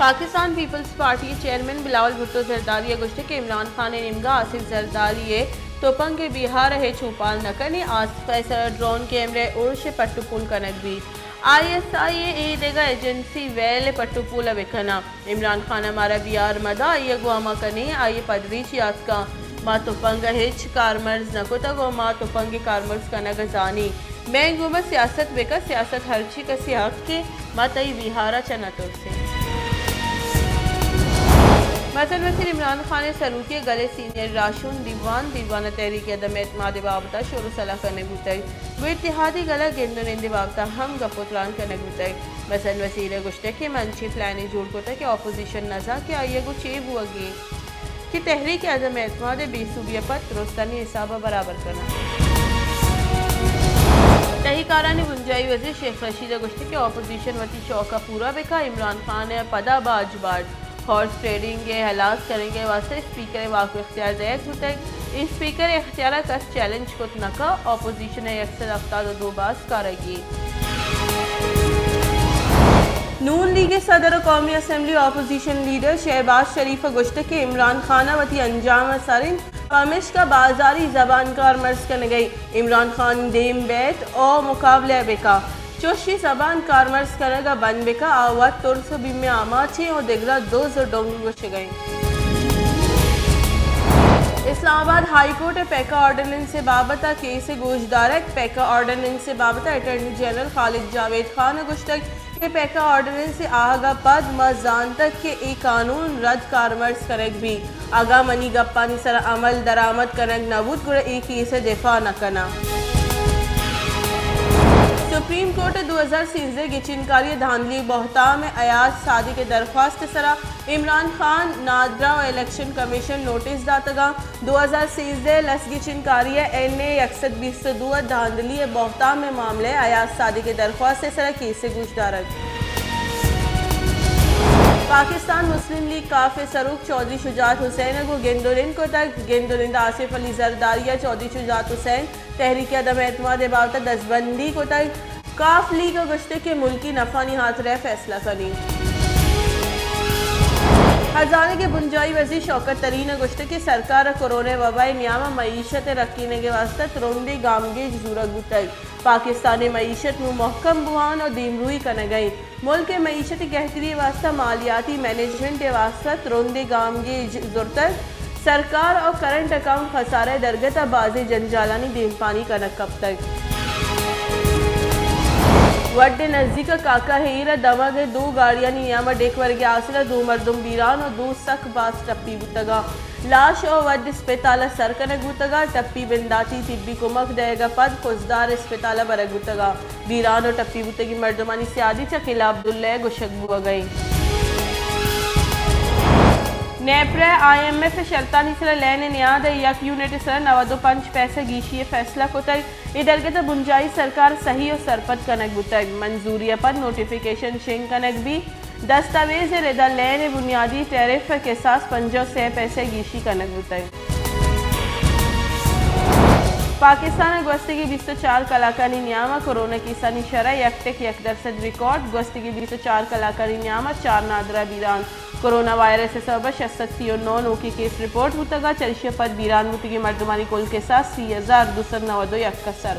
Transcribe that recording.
Pakistan Peoples party ءِ چیئرمین بلاول بھٹو زرداری ءَ گوشتگ کہ عمران خان ءِ نیمگ ءَ آصف زرداری ءِ تپنگ ءَ بہار ءَ ہچ اوپال نہ کنیں، آصف ءِ سر ءَ ڈرون کیمرہ ءِ ارش ءَ پٹ ءُ پول کنگ بیت۔ آئی ایس آئی ءَ اے دگہ ایجنسی ویل ءَ پٹ ءُ پول ءَ بہ کناں۔ عمران خان ءَ مارا بہار مہ داں، آئی ءَ گوں ہما کنیں، آئی ءِ پدریچ یاتکاں۔ ما تپنگ ءَ ہچ کارمرز نہ کتگ ءُ ما تپنگ ءِ کارمرز کنگ ءَ زانیں۔ مئے گوما سیاست بہ کن، سیاست ہرچی کسی ءِ حق ایں، ما تئی بہار ءَ چہ نہ ترسیں۔ مزن وزیر عمران خان ءِ سروکی ءَ گل ءِ سینئر راہشون دیوان، دیوان ءَ تحریک عدم اعتماد ءِ بابت ءَ شور ءُ صلاح کنگ بوتگ۔ گوں اتحادی گل ءَ گند ءُ نند ءِ بابت ءَ ہم گپ ءُ تران کنگ بوتگ۔ مزن وزیر ءَ گوشتگ کہ من چے پلانے جوڑ کتگ کہ اپوزیشن نہ زانت کہ آئی ءَ گوں چے بوگی کہ تحریک عدم اعتماد ءِ بے سوبی ءَ پد درستانی حساب ءَ برابر کناں۔ تہی کارانی بنجاہی وزیر شیخ رشید ءَ گوشتگ کہ اپوزیشن وتی شوق ءَ پورا بہ کن، عمران خان ءَ پدا باج باٹ۔ ہارس ٹریڈنگ ءِ ہلاس کنگ ءِ واستہ اسپیکر ءَ واک اختیار دئیگ بوتگ۔ اسپیکر ءِ اختیار ءَ کس چیلنج کت نہ کن، اپوزیشن ءَ یک سد ہفتاد ءُ دو باز کارگی۔ نون لیگ ءِ صدر ءُ قومی اسمبلی اپوزیشن لیڈر شہباز شریف ءَ گوشتگ کہ عمران خان ءَ وتی انجام ءَ سر انت، پمیشکا بازاری زبان کارمرز کنگ ءَ عمران خان دیم بیت ءُ مقابلہ بہ کن۔ چوشیں زبان کارمرز کنگ ءَ بند بہ کن، آ وت ترس ءُ بیم ءِ آماچ ایں ءُ دگراں دز ءُ ڈنگ گوشگ ءَ ایں۔ اسلام آباد ہائی کورٹ ءَ پیکا آرڈیننس ءِ بابت ءَ کیس ءِ گوشدارگ، پیکا آرڈیننس ءِ بابت ءَ اٹارنی جنرل خالد جاوید خان ءَ گوشتگ کہ پیکا آرڈیننس ءِ آہگ ءَ پد ما زانتگ کہ اے قانون رد کارمرز کنگ بیت۔ اگاں منی گپانی سرا عمل درآمد کنگ نہ بوت، گڑا اے کیس ءِ دفاع نہ کناں۔ سپریم کورٹ ءَ دو ہزار سیزدہ ءِ گچینکاری ءِ دھاندلی ءِ بہتام ءَ ایاز صادق ءِ درخواست ءِ سرا عمران خان، نادرا ءُ الیکشن کمیشن نوٹس داتگاں۔ دو ہزار سیزدہ ءِ لس گچینکاری ءِ این اے یک سد بیست ءُ دو ءِ دھاندلی ءِ بہتام ءِ معاملہ ءَ ایاز صادق ءِ درخواست ءِ سرا کیس ءِ گوشدارگ۔ پاکستان مسلم لیگ کاف ءِ سروک چوہدری شجاعت حسین ءَ گوں گند ءُ نند کتگ۔ گند ءُ نند ءَ آصف علی زرداری ءَ چوہدری شجاعت حسین تحریک عدم اعتماد ءِ بابت ءَ دزبندی کتگ۔ کاف لیگ ءَ گوشتگ کہ ملکی نفعانی ہاترا فیصلہ کنیں۔ ہزانگ ءِ بنجاہی وزیر شوکت ترین ءَ گوشتگ کہ سرکار ءَ کورونا وبا ءِ نیام ءَ معیشت ءِ رکینگ ءِ واستہ ترندیں گامگیج زورگ بوتگ۔ پاکستان ءِ معیشت نوں مھکم بوان ءُ دیمروئی کنگ ءَ اِنت۔ ملک ءِ معیشت ءِ گہتری ءِ واستہ مالیاتی مینجمنٹ ءِ واستہ ترندیں گامگیج زرتگ۔ سرکار ءَ کرنٹ اکاؤنٹ خسارہ ءِ درگت ءَ بازیں جنجالانی دیمپانی کنگ کپتگ۔ وڈھ ءِ نزیک ءَ کاکا ہیر ءَ دمگ ءِ دو گاڑیانی نیام ءَ ڈیک ورگ ءِ حاصل ءَ دو مردم بیران ءُ دو سک باز ٹپی بوتگ اَنت۔ لاش ءُ وڈھ اسپتال ءَ سر کنگ بوتگ اَنت۔ ٹپی بنداتی طبی کمک دئیگ ءَ پد خضدار اسپتال ءَ برگ بوتگ اَنت۔ بیران ءُ ٹپی بوتگیں مردمانی سیادی چہ قلعہ عبداللہ ءَ گوشگ بوگ ءَ اِنت۔ نیپرا ءَ آئی ایم ایف ءِ شرطانی سرا لین ءِ نیاد ءَ یک یونٹ ءِ سرا نود ءُ پنچ پیسہ گیشی ءِ فیصلہ کتگ۔ اے درگت ءَ بنجاہی سرکار صحیح ءُ سرپد کنگ بوتگ۔ منظوری ءَ پد نوٹیفیکیشن شنگ کنگ بیت۔ دستاویز ءِ ردا لین ءِ بنیادی ٹیرف ءِ کساس پنجاہ ءُ سے پیسہ گیشی کنگ بوتگ۔ پاکستان ءَ گوستگیں بیست ءُ چار کلاکانی نیام ءَ کورونا کیسانی شرح یک ٹک یک درسد ریکارڈ۔ گوستگیں بیست ءُ چار کلاکانی نیام ءَ چار نادراہ بیران۔ کورونا وائرس ءِ سبب ءَ شش سد سی ءُ نو نوکیں کیس رپورٹ بوتگ ءُ چریشی ءَ پد بیران بوتگیں مردمانی کل کساس سی ہزار دو سد نود ءُ یک ءَ سر۔